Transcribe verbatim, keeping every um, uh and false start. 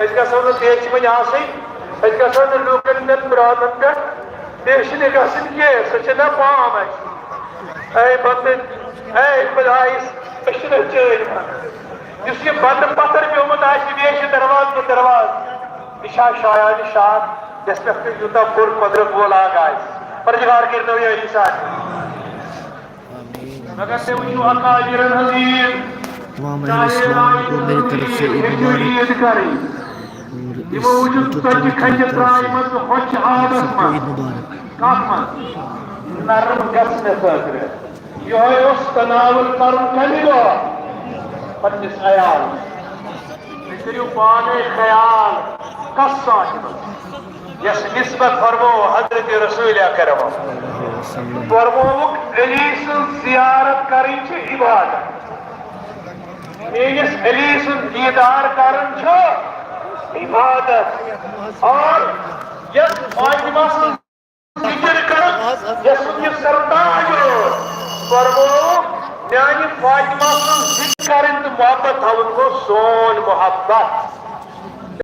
أسۍ گژھو نہٕ بیٚیہِ چھِ وۄنۍ آسٕنۍ، أسۍ گژھو نہٕ لوٗکن ہٕنٛدٮ۪ن برٛاتن پٮ۪ٹھ بیٚیہِ چھِنہٕ گژھٕنۍ کینٛہہ، سُہ چھِ مےٚ پام اَسہِ۔ اے بندٕ، اے خۄدایس، أسۍ چھِنہٕ چٲنۍ منٛز۔ یُس یہِ بندٕ پتھر پیومُت آسہِ، بیٚیہِ چھِ دروازٕ پتہٕ دروازٕ۔ یہِ چھا شایان شاہ، یَس پٮ۪ٹھ تُہۍ یوٗتاہ بوٚڑ قۄدرت وول اکھ آسہِ؟ پروردگار کٔرِنو یہِ عٲلی سان۔ مگر تُہۍ وٕچھِو اکاجرن ہٕنٛز عیٖد۔ تمام اہل اسلام کو میری طرف سے عید مبارک۔ عید کرٕنۍ۔ اور اس یِمو وٕچھُن YouTube ژۄچہِ channel کی کھجہِ طرف سے ترٛایہِ منٛز ہۄچھِ آپ آبس سب کو منٛز۔ عید مبارک۔ کتھ منٛز؟ نرم گژھنہٕ خٲطرٕ۔ یِہوٚے اوس تناوُل کرُن کمہِ دۄہ؟ پننِس عیالس۔ تُہۍ کٔرِو پانے خیال، کس صاحبس، یس نسبت فرمو حضرت رسول اکرم۔ فرمووُکھ، علی سٕنٛز زیارت کرٕنۍ چھِ عبادت۔ میٲنِس علی سُنٛد دیدار کرُن چھُ عبادت۔ اور یس فاطمہ سٕنٛز ذکر کرُن، یس سُنٛد یہِ سرتاج اوس، فرمووُکھ، میانہِ فاطمہ سٕنٛز ذکر کرٕنۍ تہٕ محبت تھاوُن گوٚو سون محبت۔